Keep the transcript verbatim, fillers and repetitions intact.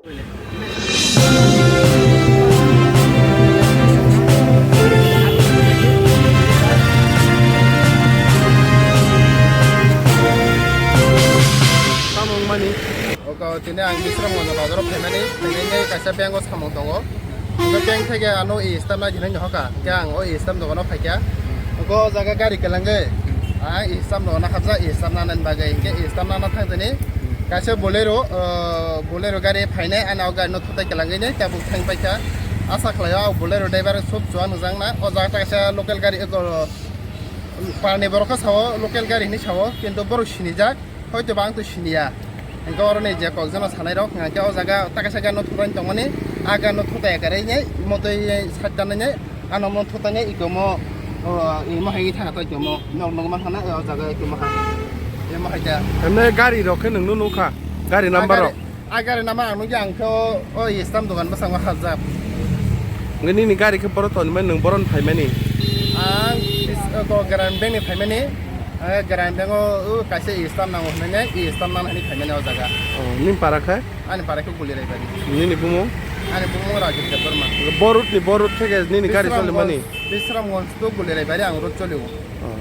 Samung mani. Oka tini ang Bisramganj bazaro phaimani, phainai kaisa bank o samung tongo. Oka bank theke ano e stamp nai hinwi hoka, khe ang o e stamp dogano phaikha. Oka o jaga gari kwlangwi, ang e stamp dogano hapjak, e stamp nanani bagwi, hinkhe e stamp nana thangtini. Kaisa Bolero, o, Bolero gari phainai, ani o gari no thutai kwlangwi nai tabuk thang paikha. Asa khlaio o Bolero driver sub chuwa nukjakna. O jaga kaisa local gari, eko, parni borok khe sao, local gari hinwi sao, kintu borok sinijak, hoito ba ang to siniya. Hinkhe oroni je kokjano sanai rok, hinkhe o jaga ta kaisa gari no thutai tongmani, a gari no thutai kwrwi nai, motwi side dana nai, ano mo thutai nai, ikomo, o, imo hai thanga to ikomo, nok nok ma hana, o jaga ikomo ha. Imo hai ja. Emne gari rok khe nwngno nukha, gari number rok. A gari nama ang nugya ang khe o, o stamp dogan bwskango hapjak. Nini gari khe boro tonmani, nwng boron phaimani? Ang bis-, o, Grand Bank ni phaimani. Eh, Grand Bank o, o, kaisa stamp nango hinwi, stamp nana hinwi phaimani o jaga. Oh, nini para khe? Ani para khe Guliraibari. Nini bumung? Ani bumung Rajit Debbarma. Borut ni borut theke nini gari solimani? Bisramganj, Bisramganj to Guliraibari ang road cholio. Oh.